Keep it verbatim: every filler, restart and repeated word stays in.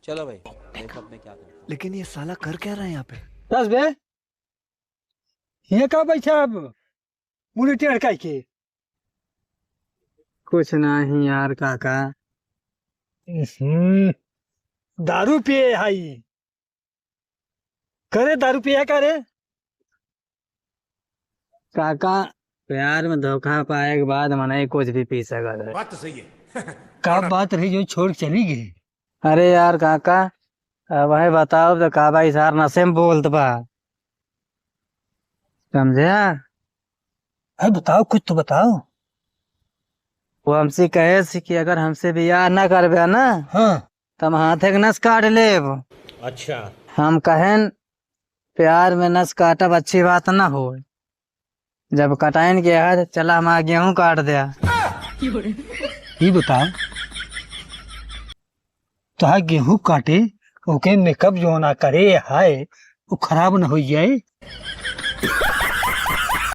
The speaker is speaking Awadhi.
चलो भाई, देखो अब मैं क्या करता हूँ। लेकिन ये साला कर क्या रहा है यहाँ पे? बस बे, ये का बैठा अब मुड़ी टेढ़ काई के? कुछ नहीं यार काका। हम्म, दारू पिए हाई। करे दारू पिए का रे? काका, प्यार में धोखा पाए के बाद मनई कुछ भी पी सकत है। बात तो सही है। का बात रही जो छोड़ के चली गई? अरे यार काका, अब वही बताओ तो का भाई सार नशे में बोलत बा, समझे? अरे बताओ, कुछ तो बताओ। वो हमसे कहे से कि अगर हमसे बियाह ना करबे ना, हाँ। तो हम हाथे के नस काट लेब। अच्छा। हम कहेन, प्यार में नस काटब अच्छी बात ना हो, जब कटाइन के है तो चला हमारा गेहूं काट दे। ये बताओ, तोहार गेहूं काटे, ओके मेकअप जो ना करे है, वो खराब न हो जाए?